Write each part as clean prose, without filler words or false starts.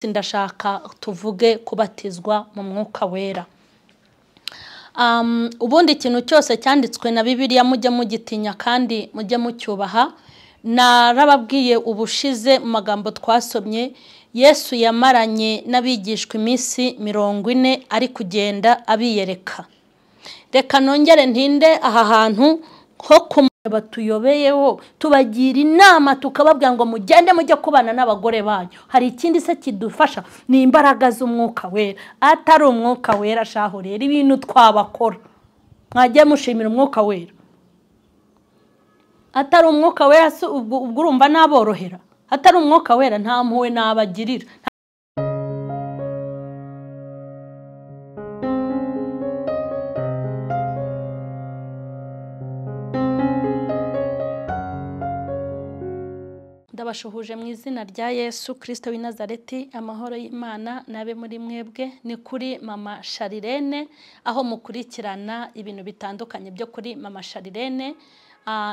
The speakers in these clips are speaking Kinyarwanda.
Ndashaka tuvuge kubatizwa mu mwuka wera. Ubundi ikintu cyose cyanditswe na Bibiliya mujye mugitinya kandi mujye mucyubaha. Narababwiye ubushize mu magambo twasomye, Yesu yamaranye n'abigishwa iminsi 40 ari kugenda abiyereka. Reka nongere ntinde aha hantu ho batuyobeyeho, tubagira inama tukababwira ngo mugende mujye kubana n'abagore banyu. Hari ikindi se kidufasha? Ni imbaraga z'umwuka wera. Atari umwuka wera shaho rero ibintu twabakora. Mwagiye mushimira umwuka wera. Atari umwuka wera ubwo urumva naborohera. Atari umwuka wera nta mpuwe nabagirira. Ndabashuhuje mu izina rya Yesu Kristo w'i Nazareti, amahoro y'Imana nabe muri mwebwe. Ni kuri Mama Sharirene, aho mukurikirana ibintu bitandukanye byo kuri Mama Sharirene.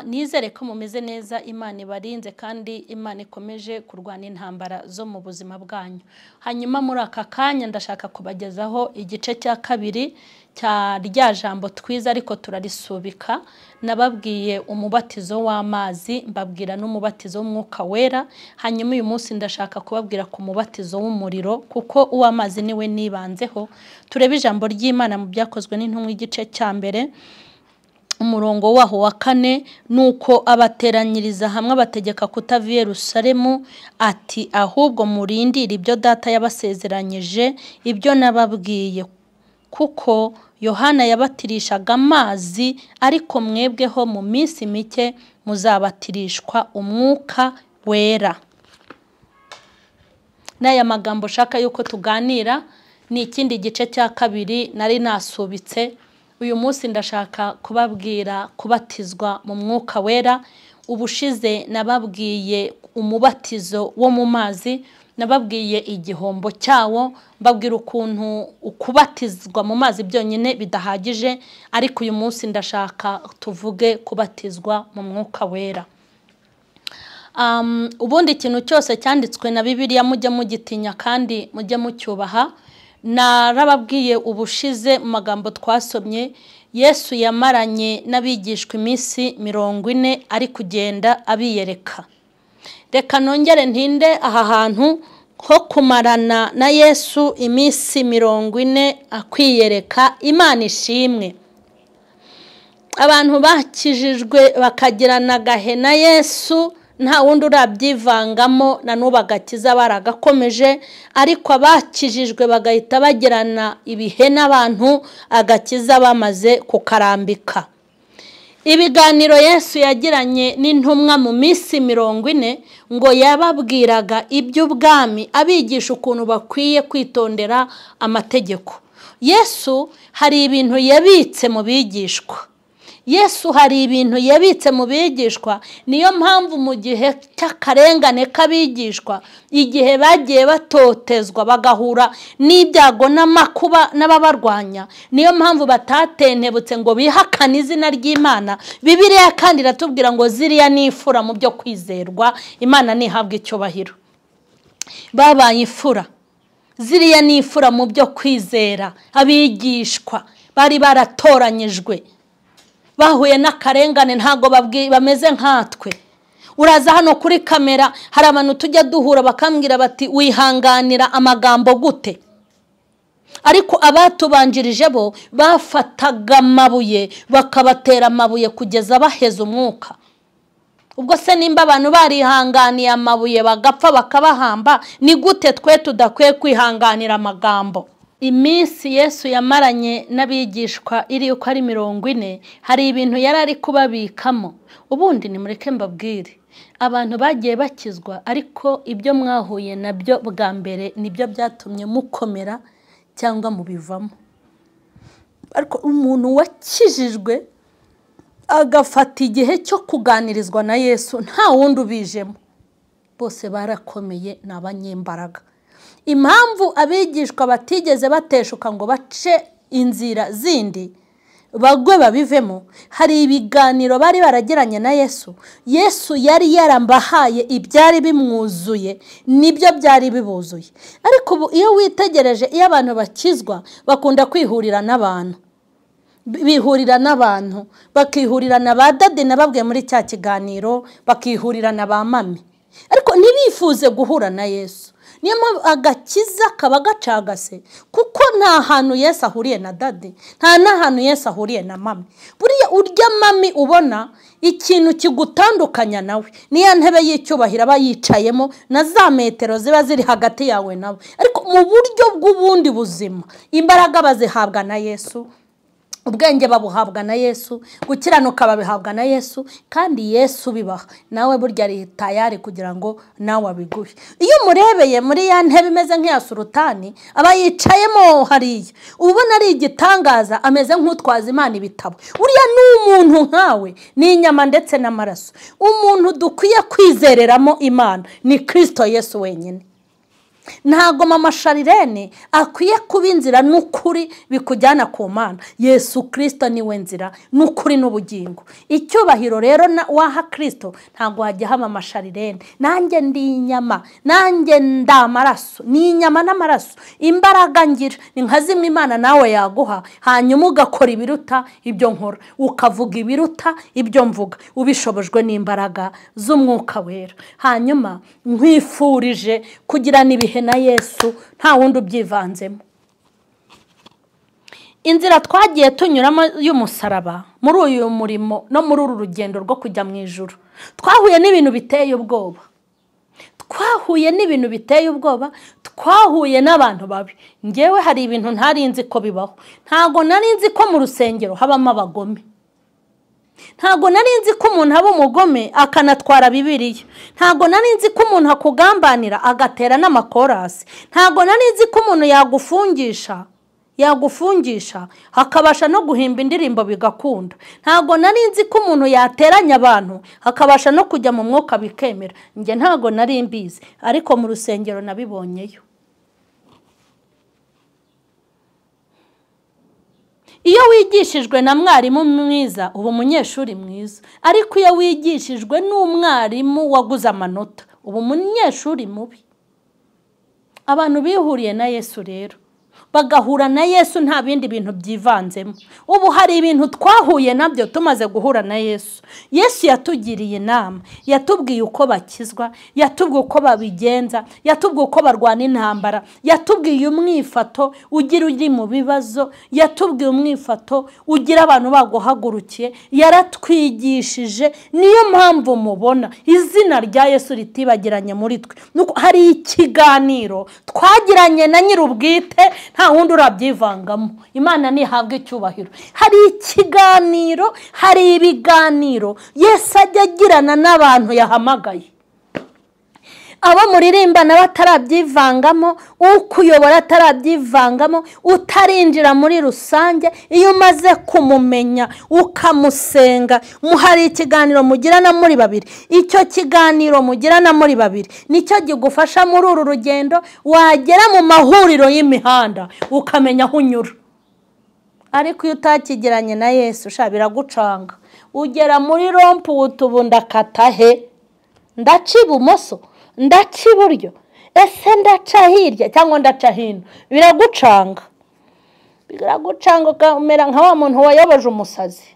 Nizere ko mumeze neza, Imana ibarinze kandi Imana ikomeje kurwana intambara zo mu buzima bwanyu. Hanyuma muri aka kanya ndashaka kubagezaho igice cya kabiri cya rya jambo twiza, ariko turarisubika. Nababwiye umubatizo w'amazi, mbabwira n'umubatizo w'umwuka wera. Hanyuma uyu munsi ndashaka kubabwira ku mubatizo w'umuriro, kuko uw'amazi niwe nibanzeho. Turebe ijambo ry'Imana mu byakozwe n'intumwa igice cya mbere umurongo waho wa 4. Nuko abateranyiriza hamwe abategeka kutava i Yerusalemu, ati ahubwo murindire ibyo data yabasezeranyije, ibyo nababwiye, kuko Yohana yabatirishaga amazi, ariko mwebweho mu minsi mike muzabatirishwa umwuka wera. N'aya magambo shaka yuko tuganira ni ikindi gice cya kabiri nari nasubitse. Uyu munsi ndashaka kubabwira kubatizwa mu mwuka wera. Ubushize nababwiye umubatizo wo mu mazi, nababwiye igihombo cyawo, mbabwira ukuntu ukubatizwa mu mazi byonyine bidahagije, ariko uyu munsi ndashaka tuvuge kubatizwa mu mwuka wera. Ubundi ikintu cyose cyanditswe na Bibiliya mujye mugitinya kandi mujye mucyubaha. Narababwiye ubushize mu magambo twasomye, Yesu yamaranye n'abigishwa iminsi 40 ari kugenda abiyereka. Reka nongere ntinde aha hantu ho kumarana na Yesu iminsi 40 akwiyereka. Imana ishimwe. Abantu bakijijwe bakagirana agahe na Yesu, nta wundi urabyivangamo, na n'ubu agakiza baragakomeje, ariko abakijijwe bagahita bagirana ibihe n'abantu, agakiza bamaze kukarambika. Ibiganiro Yesu yagiranye n'intumwa mu minsi 40 ngo yababwiraga iby'ubwami, abigisha ukuntu bakwiye kwitondera amategeko. Yesu hari ibintu yabitse mu bigishwa. Yesu hari ibintu yabitse mu bigishwa. Niyo mpamvu mu gihe cy'akarengane k'abigishwa, igihe bagiye batotezwa bagahura n'ibyago n'amakuba n'ababarwanya, niyo mpamvu batatentebutse ngo bihakane izina ry'Imana. Bibiliya kandi iratubwira ngo ziriya ni imfura mu byo kwizerwa, Imana ntihabwe icyubahiro. Babaye imfura, ziriya ni imfura mu byo kwizera. Abigishwa bari baratoranyijwe, bahuye n'akarengane, ntago bameze nkatwe. Uraza hano kuri kamera hari abantu tujya duhura bakambwira bati wihanganira amagambo gute? Ariko abatubanjirije bo bafataga amabuye bakabatera amabuye kugeza baheza umwuka. Ubwo se nimba abantu barihanganiye amabuye bagapfa bakabahamba, ni gute twe tudakwiye kwihanganira amagambo? Iminsi Yesu yamaranye n'abigishwa iri uko ari 40, hari ibintu yari ari kubabikamo. Ubundi nimureke mbabwire, abantu bagiye bakizwa, ariko ibyo mwahuye nabyo bwa mbere nibyo byatumye mukomera cyangwa mubivamo. Ariko umuntu wakijijwe agafata igihe cyo kuganirizwa na Yesu, nta wundi ubijemo, bose barakomeye, ni abanyembaraga. Impamvu abigishwa batigeze bateshuka ngo bace inzira zindi, bagwe babivemo. Hari ibiganiro bari baragiranye na Yesu. Yesu yari yarambahaye ibyari bimwuzuye, nibyo byari bibuzuye. Ariko ubu iyo witegereje, iyo abantu bakizwa bakunda kwihurira n'abantu, bihurira n'abantu, bakihurira na ba dade nababwiye muri cya kiganiro, bakihurira na ba mami, ariko ntibifuze guhura na Yesu. Niyo mpamvu agakiza kaba gacagase, kuko nta hantu Yesu ahuriye na dade, nta n'ahantu Yesu ahuriye na mami. Buriya urya mami ubona ikintu kigutandukanya nawe niya ntebe y'icyubahiro aba yicayemo na za metero ziba ziri hagati yawe nawe. Ariko mu buryo bw'ubundi buzima, imbaraga bazihabwa na Yesu, ubwenge babuhabwa na Yesu, gukiranuka babihabwa na Yesu, kandi Yesu bibaha nawe burya ari tayari kugira ngo nawe abiguhe. Iyo umurebeye muri ya ntebe imeze nk'iya sultani aba yicayemo hariya, ubona ari igitangaza, ameze nk'utwaza Imana ibitabo. Uriya ni umuntu nkawe, ni inyama ndetse n'amaraso. Umuntu dukwiye kwizereramo Imana ni Kristo Yesu wenyine. Ntago mama Sharirene akwiye kuba inzira n'ukuri bikujyana ku Mana. Yesu Kristo niwe nzira n'ukuri n'ubugingo. Icyubahiro rero waha Kristo ntago wajya mama Sharirene. Nanjye ndi inyama, nanjye ndamaraso, ni inyama n'amaraso. Imbaraga ngira ni nka zimwe Imana nawe yaguha, hanyuma ugakora ibiruta ibyo nkora, ukavuga ibiruta ibyo mvuga, ubishobojwe n'imbaraga z'umwuka wera. Hanyuma nkwifurije kugirana ibihe na Yesu, nta wundi ubyivanzemo. Inzira twagiye tunyuramo y'umusaraba muri uyu murimo no muri uru rugendo rwo kujya mu ijuru, twahuye n'ibintu biteye ubwoba, twahuye n'ibintu biteye ubwoba, twahuye n'abantu babi. Ngewe hari ibintu ntari nzi ko bibaho. Ntago nari nzi ko mu rusengero habamo abagome. Ntago nari nzi ko umuntu aba umugome akanatwara Bibiliya. Ntago nari nzi ko umuntu akugambanira agatera n'amakorasi. Ntago nari nzi ko umuntu yagufungisha hakabasha no guhimba indirimbo bigakunda. Ntago nari nzi ko umuntu yateranya abantu hakabasha no kujya mu mwuka bikemera. Njye ntago nari mbizi, ariko mu rusengero nabibonyeyo. Iyo wigishijwe na mwarimu mwiza uba umunyeshuri mwiza, ariko iyo wigishijwe n'umwarimu waguze amanota uba umunyeshuri mubi. Abantu bihuriye na Yesu rero bagahura na Yesu nta bindi bintu byivanzemo. Ubu hari ibintu twahuye nabyo tumaze guhura na Yesu. Yesu yatugiriye inama, yatubwiye uko bakizwa, yatubwiye uko babigenza, yatubwiye uko barwana intambara, yatubwiye umwifato ugira uri mu bibazo, yatubwiye umwifato ugira abantu baguhagurukiye, yaratwigishije. Niyo mpamvu mubona izina rya Yesu ritibagiranye muri twe. Nuko hari ikiganiro twagiranye na nyir'ubwite, nta wundi urabyivangamo. Imana ntihabwe icyubahiro. Hari ikiganiro, hari ibiganiro Yesu ajya agirana n'abantu yahamagaye. Abo muririmbana batarabyivangamo, ukuyobora atarabyivangamo, utarinjira muri rusange, iyo umaze kumumenya ukamusenga, muhari ikiganiro mugirana muri babiri. Icyo kiganiro mugirana muri babiri nicyo gigufasha muri uru rugendo. Wagera mu mahuriro y'imihanda ukamenya aho unyura. Ariko iyo utakigiranye na Yesu sha biragucanga. Ugera muri rompu utubu ndakata he, ndaca ibumoso, ndaca iburyo, ese ndaca hirya cyangwa ndaca hino. Biragucanga, biragucanga ukamera nka wa muntu wayoboje umusazi.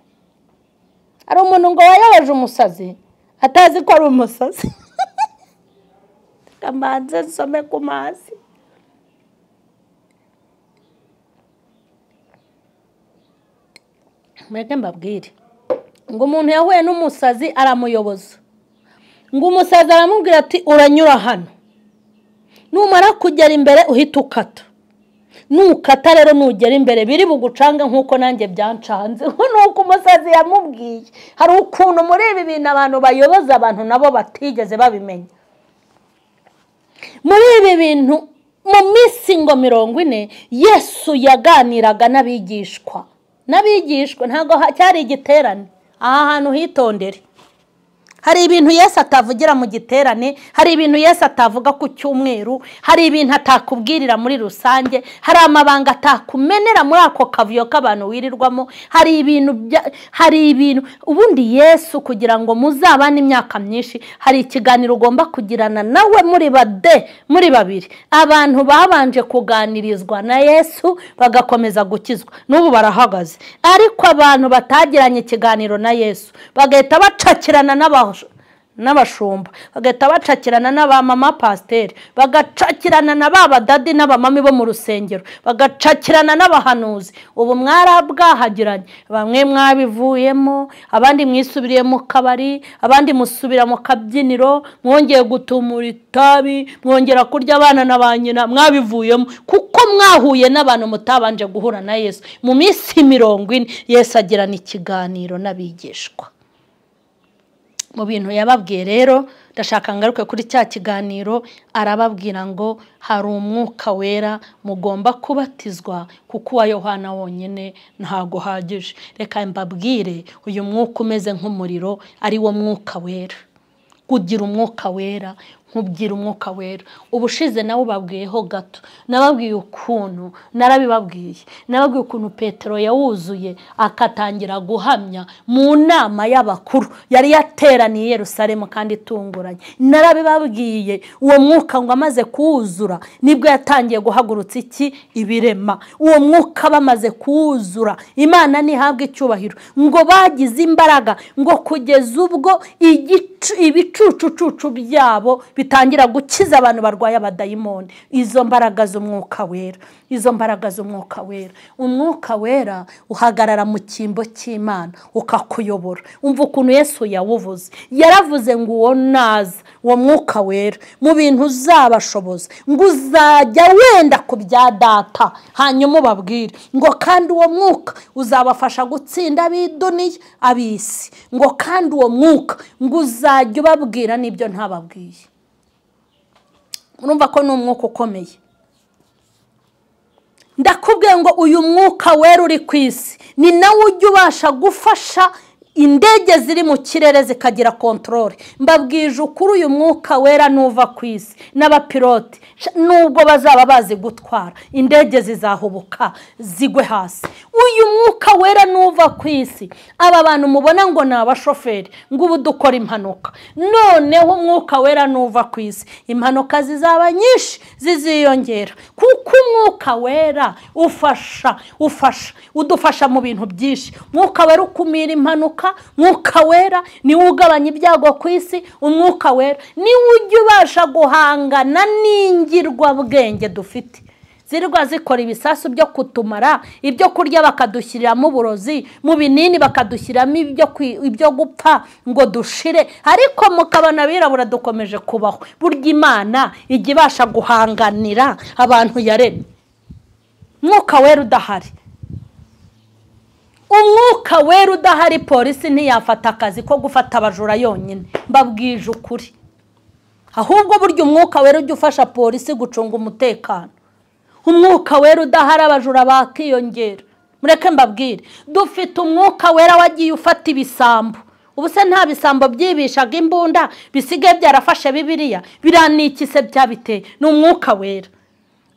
Ari umuntu ngo wayoboje umusazi atazi ko ari umusazi. Kamanze nsome ku mazi. Mureke mbabwire ngo umuntu yahuye n'umusazi aramuyoboza. Ngo umusazi aramubwira ati uranyura hano, numara kugera imbere uhita ukata, nukata rero nugera imbere biri bugucanga nkuko nanjye byancanze. Nuko umusazi yamubwiye. Hari ukuntu muri ibi bintu abantu bayoboza abantu nabo batigeze babimenya. Muri ibi bintu mu minsi ngo 40 Yesu yaganiraga n'abigishwa. N'abigishwa ntago cyari igiterane. Aha hantu hitondere. Hari ibintu Yesu atavugira mu giterane, hari ibintu Yesu atavuga ku cyumweru, hari ibintu atakubwirira muri rusange, hari amabanga atakumenera muri ako kavuyo k'abantu wirirwamo, hari ibintu ubundi Yesu kugira ngo muzabane imyaka myinshi, hari ikiganiro ugomba kugirana nawe muri bade, muri babiri. Abantu babanje kuganirizwa na Yesu bagakomeza gukizwa, n'ubu barahagaze. Ariko abantu batagiranye ikiganiro na Yesu bagahita bacakirana n'abashumba, bagahita bacakirana n'abamama pasiteri, bagacakirana na ba badadi n'abamami bo mu rusengero, bagacakirana n'abahanuzi. Ubu mwarabwahagiranye, bamwe mwabivuyemo, abandi mwisubiriye mu kabari, abandi musubira mu kabyiniro, mwongeye gutumura itabi, mwongera kurya abana na ba nyina, mwabivuyemo kuko mwahuye n'abantu mutabanje guhura na Yesu. Mu minsi 40 Yesu agirana ikiganiro n'abigishwa. Mu bintu yababwiye rero, ndashaka ngaruke kuri cya kiganiro, arababwira ngo hari umwuka wera mugomba kubatizwa kuko uwa Yohana wonyine ntago uhagije. Reka mbabwire, uyu mwuka umeze nk'umuriro ari wo mwuka wera. Kugira umwuka wera, nkubwira umwuka wera. Ubushize nawe ubabwiyeho gato, nababwiye ukuntu, narabibabwiye, nababwiye ukuntu Petero yawuzuye akatangira guhamya mu nama y'abakuru yari yateraniye Yerusalemu kandi itunguranye. Narabibabwiye, uwo mwuka ngo amaze kuwuzura nibwo yatangiye guhagurutsa iki ibirema. Uwo mwuka bamaze kuwuzura, Imana ntihabwe icyubahiro, ngo bagize imbaraga ngo kugeza ubwo ibicucucucu byabo bitangira gukiza abantu barwaye abadayimoni. Izo mbaraga z'umwuka wera, izo mbaraga z'umwuka wera. Umwuka wera uhagarara mu cyimbo cy'Imana ukakuyobora. Umva ukuntu Yesu yawuvuze, yaravuze ngo uwo naza, uwo mwuka wera mu bintu uzabashoboza, ngo uzajya wenda ku bya data hanyuma ubabwire, ngo kandi uwo mwuka uzabafasha gutsinda ab'iduniya, ab'isi, ngo kandi uwo mwuka ngo uzajya ubabwira n'ibyo ntababwiye. Urumva ko ni umwuka ukomeye. Ndakubwiye ngo uyu mwuka wera uri ku isi ni nawe ujya ubasha gufasha indege ziri mu kirere zikagira kontorore. Mbabwije ukuri, uyu mwuka wera nuva ku isi n'abapilote nubwo bazaba bazi gutwara indege zizahubuka zigwe hasi. Uyu mwuka wera nuva ku isi, aba bantu mubona ngo ni abashoferi ngo ubu dukora impanuka, noneho umwuka wera nuva ku isi impanuka zizaba nyinshi, ziziyongera, kuko umwuka wera ufasha udufasha mu bintu byinshi. Umwuka wera ukumira impanuka, umwuka wera niwe ugabanya ibyago ku isi, umwuka wera niwe ujya ubasha guhangana n'ingirwabwenge dufite zirirwa zikora ibisasu byo kutumara, ibyo kurya bakadushyiriramo uburozi, mu binini bakadushyiramo ibyo gupfa ngo dushire, ariko mukabona abirabura dukomeje kubaho. Burya Imana ijya ibasha guhanganira abantu yaremye. Umwuka wera udahari, umwuka wera udahari, polisi ntiyafata akazi ko gufata abajura yonyine. Mbabwije ukuri, ahubwo burya umwuka wera ujya ufasha polisi gucunga umutekano. Umwuka wera udahari abajura bakiyongera. Mureke mbabwire, dufite umwuka wera wagiye ufata ibisambo. Ubu se nta bisambo byibishaga imbunda bisigaye byarafashe Bibiliya, biranikise byabiteye? Ni umwuka wera.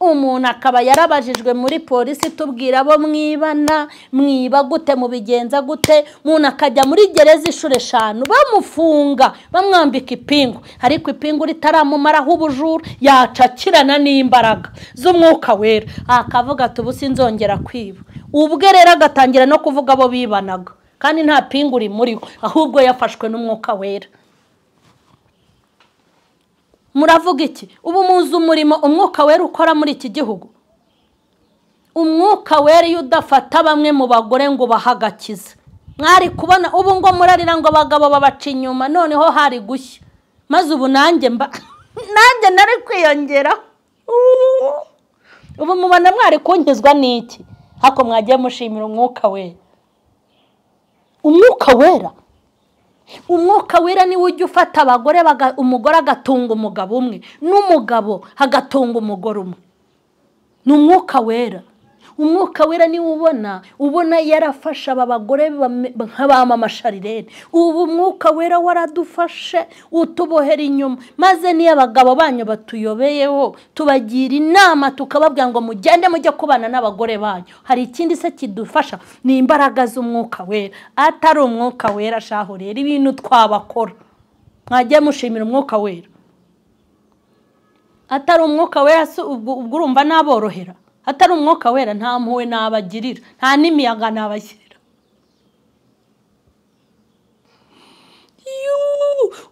Umuntu akaba yarabajijwe muri polisi, tubwira abo mwibana, mwiba gute, mubigenza gute, umuntu akajya muri gereza inshuro 5 bamufunga, bamwambika ipingu, ariko ipingu ritaramumaraho ubujura, yacakirana n'imbaraga z'umwuka wera, akavuga ati ubu sinzongera kwiba. Ubwe rero agatangira no kuvuga abo bibanaga, kandi nta pingu rimuriho, ahubwo yafashwe n'umwuka wera. Muravuga iki? Ubu muzi umurimo umwuka wera ukora muri iki gihugu? Umwuka wera iyo udafata bamwe mu bagore ngo bahagakize, mwari kubona ubu ngo murarira ngo abagabo babaca inyuma, noneho hari gushya. Maze ubu nanjye nanjye nari kwiyongera. Ubu mubona mwari kunkizwa n'iki? Hako mwagiye mushimira umwuka wera. Umwuka wera, umwuka wera niwe ujya ufata abagore, umugore agatunga umugabo umwe, n'umugabo agatunga umugore umwe. Ni umwuka wera. Umwuka wera niwe ubona yarafasha aba bagore nk'abamama Sharirene. Ubu umwuka wera waradufashe utubohera inyuma, maze niyo abagabo banyu batuyobeyeho tubagira inama tukababwira ngo mugende mujye kubana n'abagore banyu. Hari ikindi se kidufasha? Ni imbaraga z'umwuka wera. Atari umwuka wera shaho rero ibintu twabakora. Mwagiye mushimira umwuka wera. Atari umwuka wera ubwo urumva naborohera. Atari umwuka wera nta mpuwe nabagirira, nta n'imiyaga nabashyira.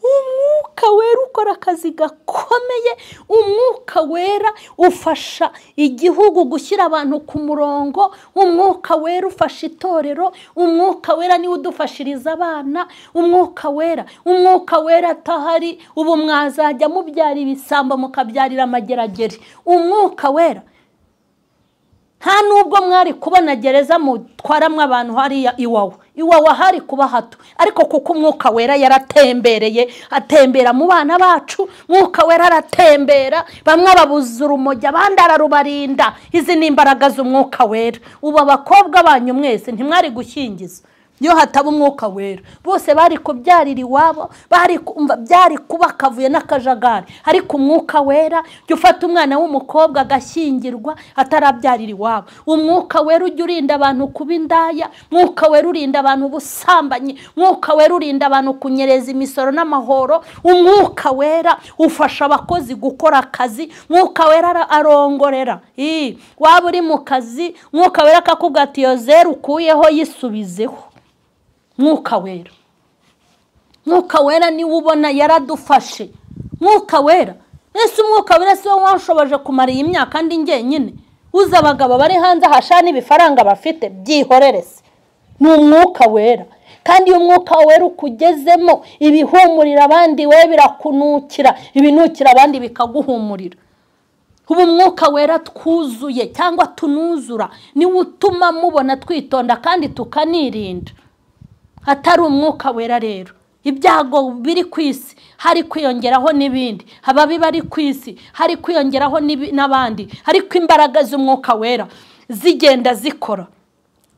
Umwuka wera ukora akazi gakomeye. Umwuka wera ufasha igihugu gushyira abantu ku murongo. Umwuka wera ufasha itorero. Umwuka wera niwe udufashiriza abana. Umwuka wera, umwuka wera atahari ubu mwazajya mubyara ibisambo mukabyarira amageragere. Umwuka wera nta nubwo mwari kubona gereza mutwaramwe abantu hariya Iwawa, Iwawa hari kuba hato, ariko kuko umwuka wera yaratembereye, atembera mu bana bacu. Umwuka wera aratembera, bamwe babuza urumogi abandi ararubarinda. Izi ni imbaraga z'umwuka wera. Ubu abakobwa banyu mwese ntimwari gushyingiza iyo hataba umwuka wera. Bose bari kubyarira iwabo, bari kumva byari kuba kavuye n'akajagari. Ariko umwuka wera jya ufata umwana w'umukobwa agashyingirwa atarabyarira iwabo. Umwuka wera ujya urinda abantu kuba indaya. Umwuka wera urinda abantu ubusambanyi. Umwuka wera urinda abantu kunyereza imisoro n'amahoro. Umwuka wera ufasha abakozi gukora akazi. Umwuka wera arongorera. Waba uri mu kazi, umwuka wera akakubwira ati iyo zeru ukuyeho yisubizeho. Mwuka wera, mwuka wera niwe ubona yaradufashe. Mwuka wera, ese umwuka wera si wo wanshoboje kumara iyi myaka ndi njyenyine? Uza abagabo bari hanze hashana ibifaranga bafite byihorerese. Ni umwuka wera. Kandi iyo umwuka wera ukugezemo ibihumurira abandi we birakunukira, ibinukira abandi bikaguhumurira. Ubu umwuka wera twuzuye cyangwa tunuzura niwe utuma mubona twitonda kandi tukanirinda. Atari umwuka wera rero ibyago biri ku isi hari kwiyongeraho n'ibindi, ababi bari ku isi hari kwiyongeraho n'abandi, ariko imbaraga z'umwuka wera zigenda zikora,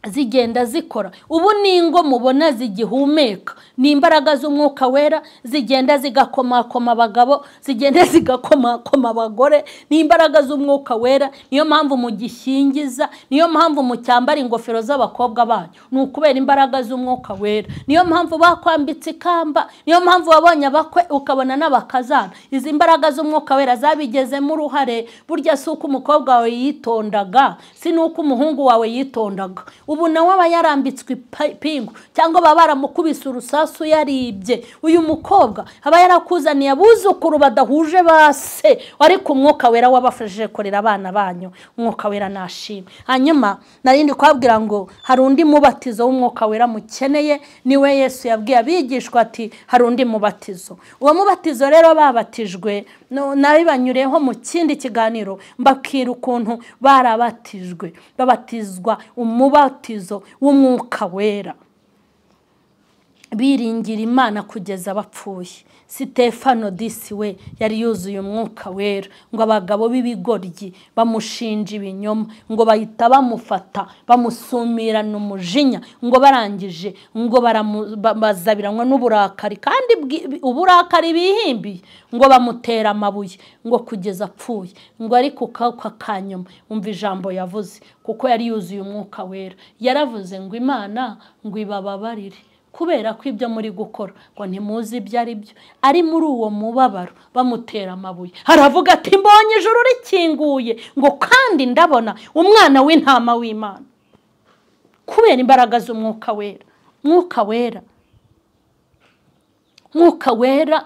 zigenda zikora. Ubu ningo mubona zigihumeka ni imbaraga z'umwuka wera zigenda zigakomakoma abagabo, zigenda zigakomakoma abagore. Ni imbaraga z'umwuka wera. Niyo mpamvu mugishingiza, niyo mpamvu mucyambara ingofero z'abakobwa banyu, ni ukubera imbaraga z'umwuka wera. Niyo mpamvu bakwambitse ikamba, niyo mpamvu wabonye abakwe ukabona n'abakazana. Izi mbaraga z'umwuka wera zabigezemo uruhare. Burya si uko umukobwa wawe yitondaga, si nuko umuhungu wawe yitondaga. Ubu nawe aba yarambitswe ipingu cyangwa baba baramukubise urusasu yaribye. Uyu mukobwa aba yarakuzaniye abuzukuru badahuje base, ariko umwuka wera wabafashije korera abana banyu. Umwuka wera nashimwe. Hanyuma narindi kwabwira ngo hari undi mubatizo w'umwuka wera mukeneye, niwe Yesu yabwiye abigishwa ati hari undi mubatizo. Uwo mubatizo rero babatijwe nabibanyureho mu kindi kiganiro mbakira ukuntu barabatijwe, babatizwa umubatizo w'umwuka wera, biringira Imana kugeza bapfuye. Sitefano disi we yari yuzuye umwuka wera, ngo abagabo b'ibigoryi bamushinja ibinyoma, ngo bahita bamufata bamusumirana umujinya, ngo barangije ngo bazabiranwa n'uburakari, kandi uburakari bihimbiye, ngo bamutera amabuye ngo kugeza apfuye. Ngo ariko kanyuma umva ijambo yavuze, kuko yari yuzuye umwuka wera, yaravuze ngo Imana ngo ibababarire kubera ko ibyo muri gukora ngo ntimuzi ibyo ari byo. Ari muri uwo mubabaro bamutera amabuye, aravuga ati mbonye ijuru rikinguye, ngo kandi ndabona umwana w'intama w'Imana. Kubera imbaraga z'umwuka wera. Mwuka wera, Mwuka wera.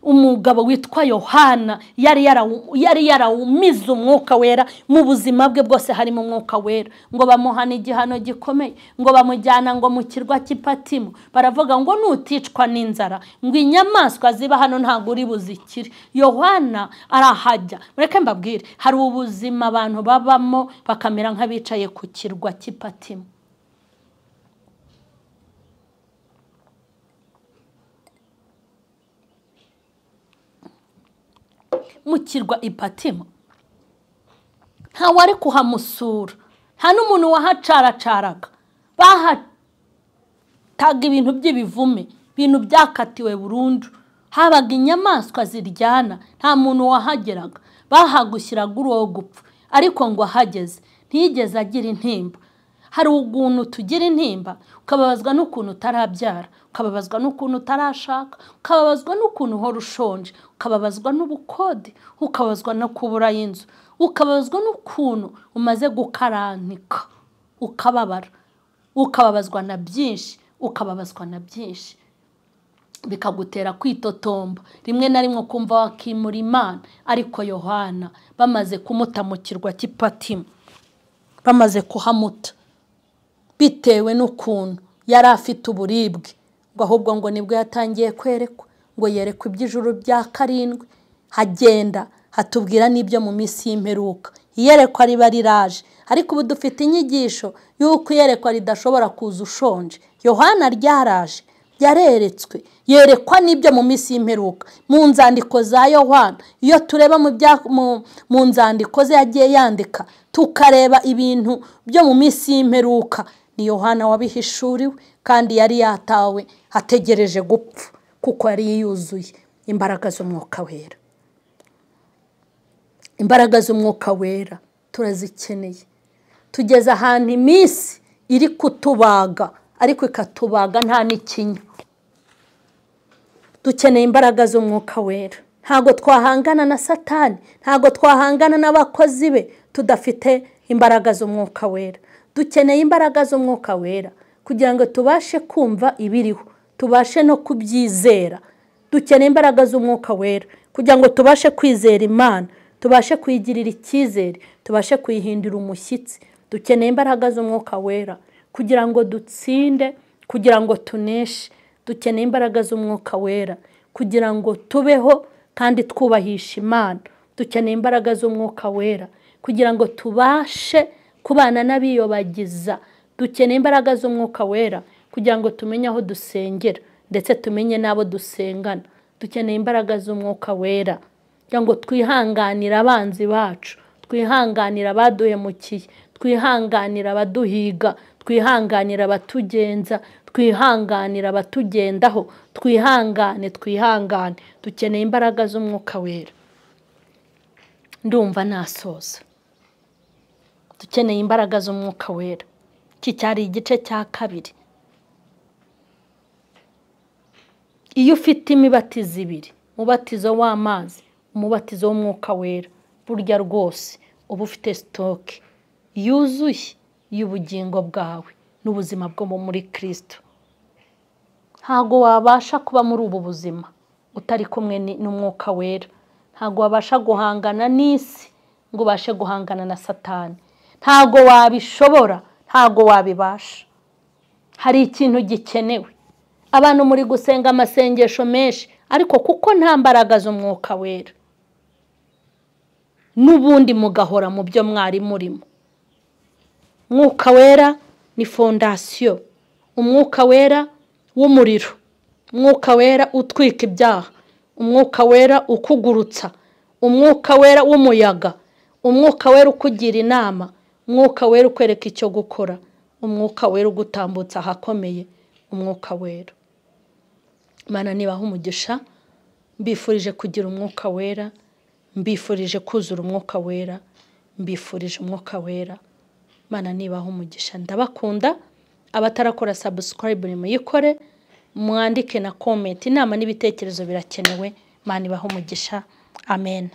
Umugabo witwa Yohana yari yarawumize umwuka wera mu buzima bwe bwose, harimo umwuka wera. Ngo bamuhana igihano gikomeye, ngo bamujyana ngo mu kirwa cy'Ipatimo, baravuga ngo nuticwa n'inzara ngo inyamaswa ziba hano ntabwo uri buzikire. Yohana arahajya. Mureke mbabwire, hari ubuzima abantu babamo bakamera nk'abicaye ku kirwa cy'Ipatimo. Mu kirwa Ipatimo ntawe ari kuhamusura, Nta n'umuntu wahacaracaraga, bahataga ibintu by'ibivume, ibintu byakatiwe burundu. Habaga inyamaswa ziryana, nta muntu wahageraga, bahagushyiraga uwo gupfa. Ariko ngo ahageze ntiyigeze agira intimba. Hari ukuntu tugira intimba, ukababazwa n'ukuntu utarabyara, ukababazwa n'ukuntu utarashaka, ukababazwa n'ukuntu uhora ushonje, ukababazwa n'ubukode, ukababazwa no kubura y'inzu, ukababazwa n'ukuntu umaze gukaranika, ukababara, ukababazwa na byinshi, ukababazwa na byinshi, bikagutera kwitotomba, rimwe na rimwe kumva wakimura Imana. Ariko Yohana bamaze kumuta mu kirwa cy'Ipatimo, bamaze kuhamuta bitewe n'ukuntu yari afite uburibwe, ngo ahubwo ngo nibwo yatangiye kwerekwa, ngo yerekwa iby'ijuru bya karindwi, hagenda hatubwira n'ibyo mu minsi y'imperuka. Iyerekwa riba riraje, ariko ubu dufite inyigisho y'uko iyerekwa ridashobora kuza ushonje. Yohana ryaraje, yareretswe, yerekwa n'ibyo mu minsi y'imperuka. Mu nzandiko za Yohana, iyo tureba mu nzandiko ze yagiye yandika, tukareba ibintu byo mu minsi y'imperuka, ni Yohana wabihishuriwe, kandi yari yatawe ategereje gupfa, kuko yari yuzuye imbaraga z'Umwuka Wera. Imbaraga z'Umwuka Wera turazikeneye. Tugeze ahantu iminsi iri kutubaga, ariko ikatubaga nta n'ikinya. Dukeneye imbaraga z'Umwuka Wera. Ntago twahangana na Satani, ntago twahangana n'abakozi be tudafite imbaraga z'Umwuka Wera. Dukeneye imbaraga z'Umwuka Wera kugira ngo tubashe kumva ibiriho, tubashe no kubyizera. Dukeneye imbaraga z'Umwuka Wera kugira ngo tubashe kwizera Imana, tubashe kuyigirira icyizere, tubashe kuyihindura umushyitsi. Dukeneye imbaraga z'Umwuka Wera kugira ngo dutsinde, kugira ngo tuneshe. Dukeneye imbaraga z'Umwuka Wera kugira ngo tubeho kandi twubahisha Imana. Dukeneye imbaraga z'Umwuka Wera kugira ngo tubashe kubana n'abiyobagiza. Dukeneye imbaraga z'Umwuka Wera kugira ngo tumenye aho dusengera, ndetse tumenye n'abo dusengana. Dukeneye imbaraga z'Umwuka Wera kugira ngo twihanganire abanzi bacu, twihanganire abaduhemukiye, twihanganire abaduhiga, twihanganire abatugenza, twihanganire abatugendaho, twihangane, twihangane. Dukeneye imbaraga z'Umwuka Wera. Ndumva nasoza. Dukeneye imbaraga z'Umwuka Wera. Iki cyari igice cya kabiri. Iyo ufite imibatizo ibiri, umubatizo w'amazi, umubatizo w'Umwuka Wera, burya rwose uba ufite sitoke yuzuye y'ubugingo bwawe n'ubuzima bwo muri Kristo. Ntago wabasha kuba muri ubu buzima utari kumwe n'Umwuka Wera. Ntago wabasha guhangana n'isi ngo ubashe guhangana na Satani. Ntago wabishobora, ntago wabibasha. Hari ikintu gikenewe. Abantu muri gusenga amasengesho menshi, ariko kuko nta mbaraga z'Umwuka Wera, n'ubundi mugahora mu byo mwari murimo. Umwuka Wera ni fondasiyo, Umwuka Wera w'umuriro, Umwuka Wera utwika ibyaha, Umwuka Wera ukugurutsa, Umwuka Wera w'umuyaga, Umwuka Wera ukugira inama, Umwuka Wera ukwereka icyo gukora, Umwuka Wera ugutambutsa ahakomeye, Umwuka Wera. Imana nibaha umugisha, mbifurije kugira Umwuka Wera, mbifurije kuzura Umwuka Wera, mbifurije Umwuka Wera. Imana nibaha umugisha, ndabakunda. Abatarakora subscribe nimuyikore, mwandike na comment, inama n'ibitekerezo birakenewe. Imana ibahe umugisha. Amen.